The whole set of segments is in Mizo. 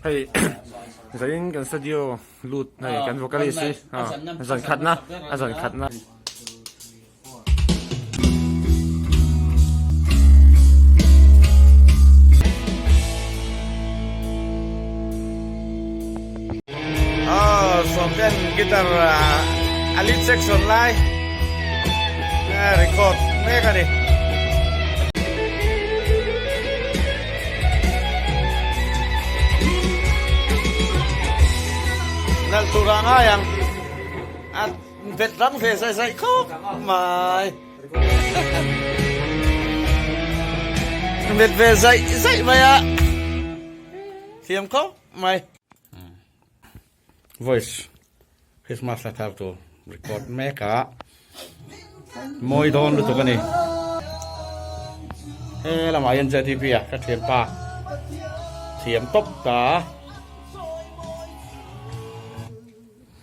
Hei zain kan studio lut hei kan vocalist hi zan khatna a zan khatna. Sawmten guitar a lead section lai record mek a ni. Nalh tur ah ngai ang a bet rang ve zai zai khawp mai. Bet ve zai zai mai a thiam khawp mai. Voice Christmas hla thar tur record mek a mawi dawn lutuk a ni. He lamah hian JTP a ka thianpa thiam tawp ta.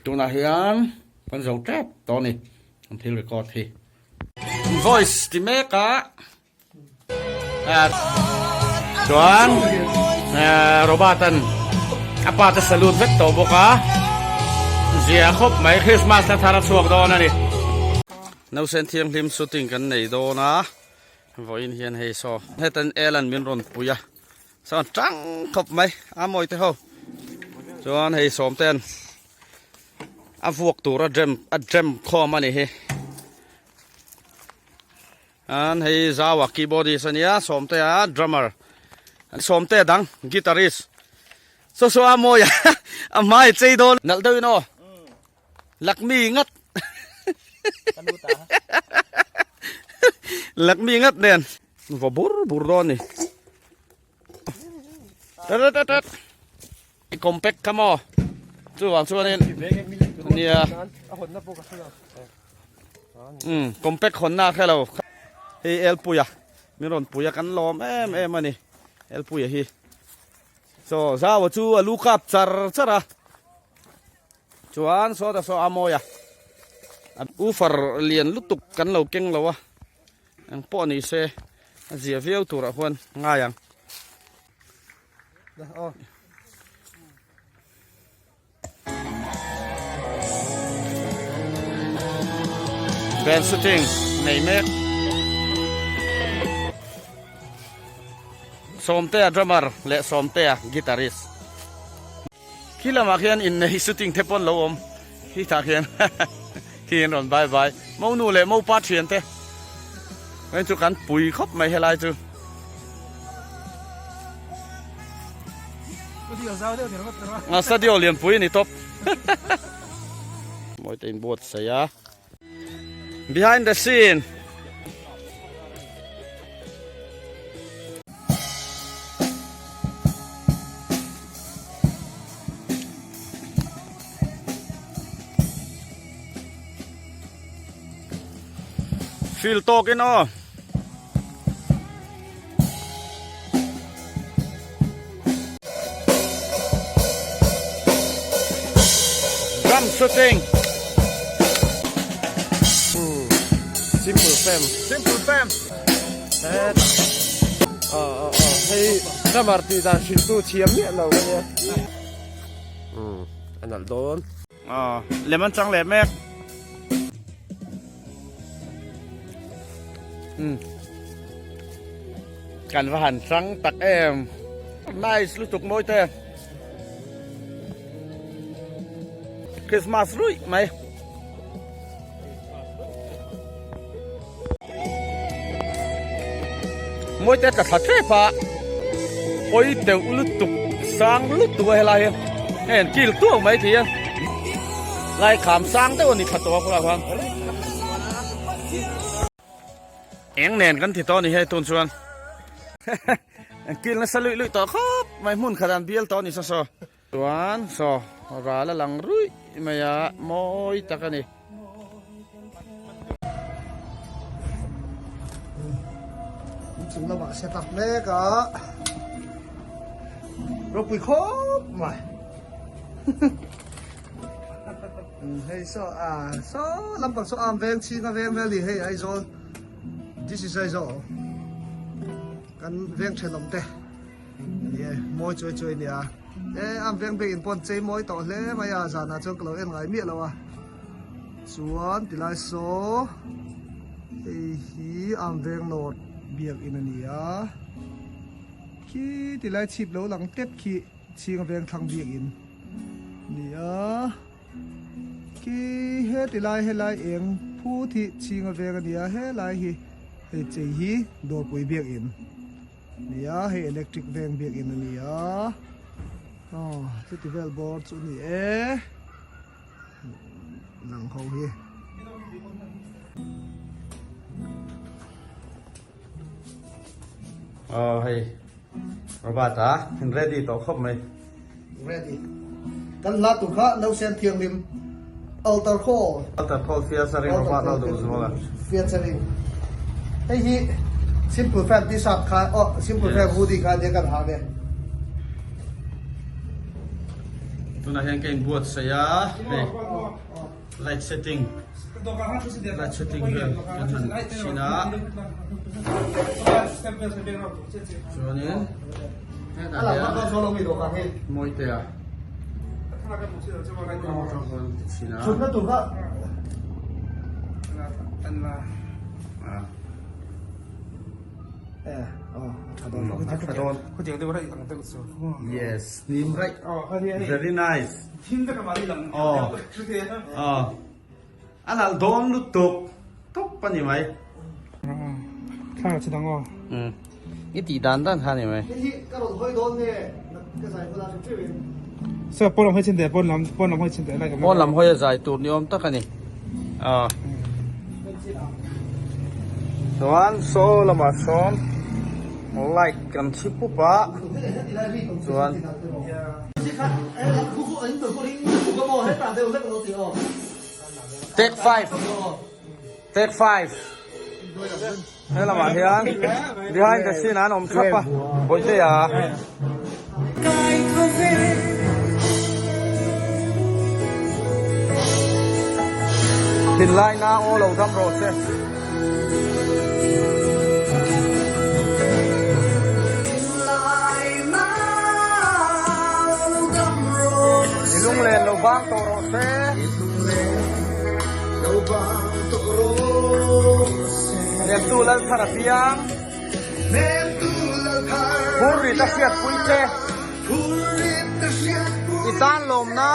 Tunah hian kan zo tep tawh a ni an thil record hi. Voice ti mek a. Chuan Robert an a pa te salute vek tawh bawk a, zia khawp mai Christmas na thar a chhuak dawn a ni. Nausen thianghlim shooting kan nei dawn a, vawiin hian hei saw hetan Elan min rawn pui a, saw tang khawp mai a mawi te ho. Chuan hei sawmten a vuak tur a drem a drem khawm a ni hi. An hei Zaua keyboardist a nia, Sawmtea drummer, Sawmtea dang guitarist. Saw saw a mawi a, a hmai chei dawn. Nalh deuhin aw, Lakmi ngat. Lakmi ngat nen vaw bur bur dawn ni. Tat tat tat. I compact kha maw? Chuvang chuanin nia um compact hawnna kha lo hei elpuia min rawn pui a kan lawm em em a ni elpuia hi so zaua chu a lu kap char char a chuan sawta saw a mawi a ufar lian lutuk kan lo keng lo a eng pawh ni se a zia viau turah huan ngai ang. Band shooting nei mek. Sawmtea drummer leh Sawmtea guitarist. Khi lamah khian innei shooting te pawn lo awm hi tah khian khi in rawn bye bye. Monu leh mopa thian te hei chu kan pui khawp mai helai chu. Studio lianpui a ni tawp. Mawi te in buatsaih a. Behind the scene. Feel tawk in aw. Drum shooting. Simple fam. Simple fam. Hei drummer tih dan hrilh tu thiam miah lo ka nia. A nalh dawn. Lem an chang leh mek. Kan va han chang tak em. Nice lutuk mawi te. Christmas ruih mai. Mawi te tla thla tep a. Pawi deuh lutuk sang lutuk a helai hi. Hei an kil tuau mai thei a. Lai kham sang deuh a ni thla tawh a khawlai khan. Eng nen kan ti tawh a ni hei tun chuan. An kil nasa luih luih tawh khawp mai hmun khat an bial tawh a ni saw saw. Chuan saw ral a lang ruih mai a mawi tak a ni. Inchung lamah set up mek a ropui khawp mai hei saw a saw lampang saw am veng chhing a veng vel ni hei Aizawl this is Aizawl kan veng thenawm te ni e mawi chuai chuai nia. E an veng biak in pawh an chei mawi tawh hle mai a zanah chuan ka lo en ngai miah lo a chuan tilai saw hei hi an veng north biak in a ni a khi tilai chhip lo lang tep khi chhing veng thlang biak in a ni a. Khi heti lai helai eng phut hi chhing a veng a nia helai hi hei chei hi dawrpui biakinn a ni a hei electric veng biakinn a ni a aw chuti vel bawr chu a ni e lang ho hi. Aw hei Robert a in ready tawh khawp mai. Ready. Kan hla tur kha Nausen Thianghlim Altar Call. Altar Call featuring Robert Lalduhzuala. Featuring. Hei hi Simple Fan T-shirt kha aw Simple Fan hoodie kha nia kan ha ve. Tunah hian ka inbuatsaih a hei. Light setting light setting vel kan han chhin a chuanin hetah hian mawitea kan ti chhin a yes hnim raih very nice aw aw a nalh dawn lutuk tawp a ni mai umm i tih dan dan kha a ni mai pawn lam hawi a zai tur ni awm tak a ni aw chuan saw lamah sawn light kan chhi pup a chuan. Take 5 Take 5 He lamah hian behind the scene an awm thap a Bawihtea Thinlai na aw lo dam rawh se. I lunglen lo vang tawh rawh se. Hnemtu Lalthar a piang. Phurrit a hriatpui che. I tan lawmna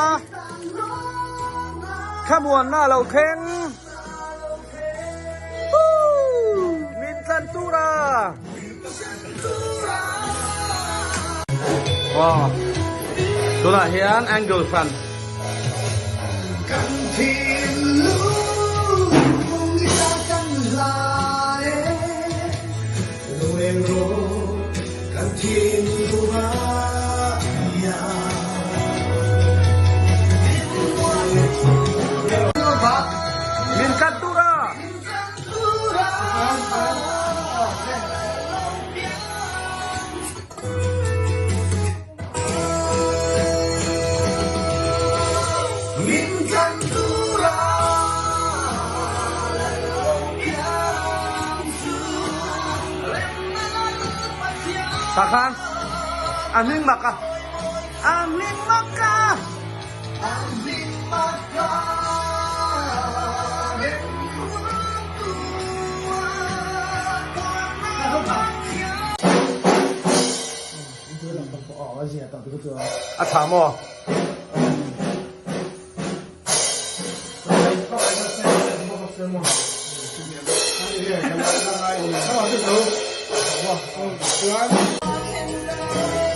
thlamuanna a lo thleng. Min tlan tur a. Wow. Tunah hian angle hran. Min tlan tur a. Tah khan a hming mak a, a hming mak a. A tha maw?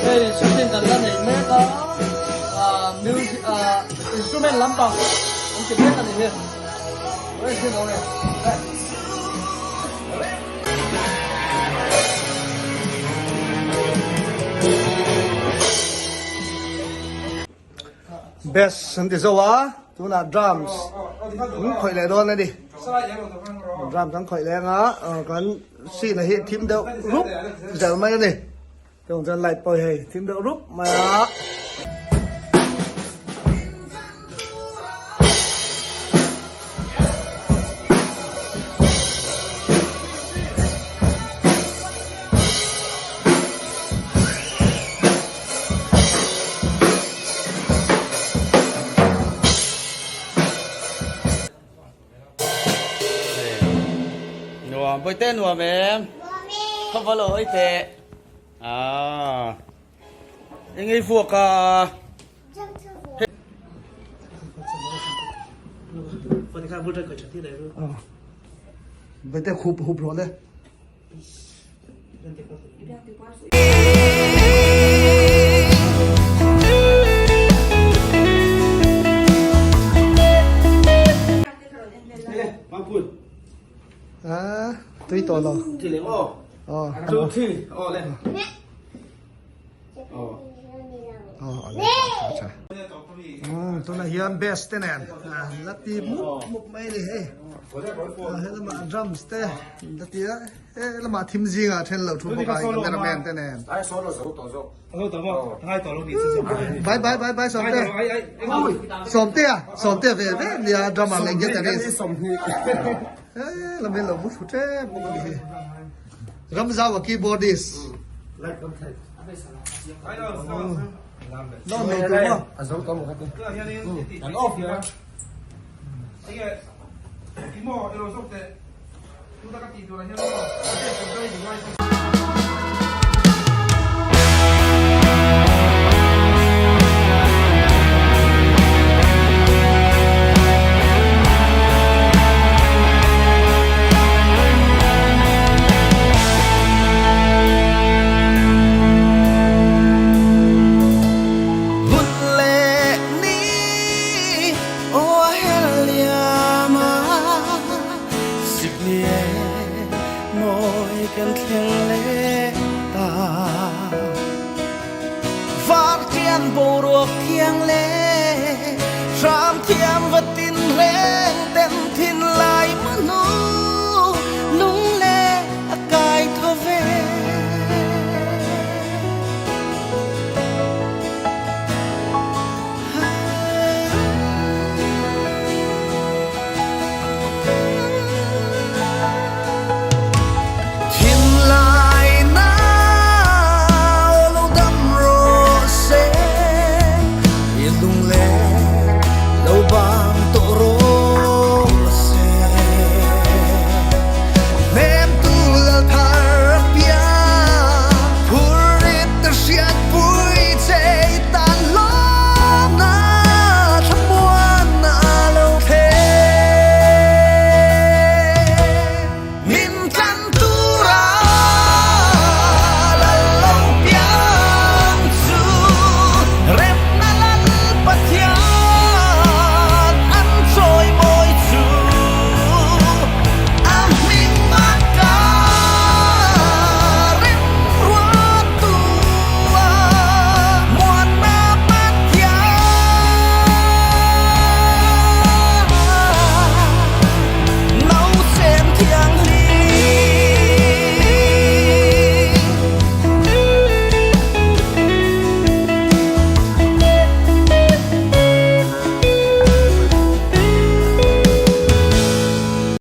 Hei shooting kan la nei mek a ah music ah instrument lampang an ti mek a ni hi. Bass an ti zo a tunah drums an khawih leh dawn a ni drums an khawih leh anga kan scene hi thim deuh rup zel mai a ni. Chung chuan light pawh hei thim deuh rup mai a. Bawihte nuam em? Khawva lo hawi teh. Aaa. Eng ei vuak a? Bawihte khup hup rawh le. Tui tawh lo. Tunah hian bass te nen la ti mup mup mai a ni hei. Helamah drums te la ti a helamah thim zingah then lo thu bawk a cameraman te nen. Bye bye bye bye Sawmte. Sawmtea Sawmtea ve ve nia drummer leh guitarist. Helamah hian lo mu thlu tep bawk a ni hi. Ramzau a keyboardist. No no tu ma.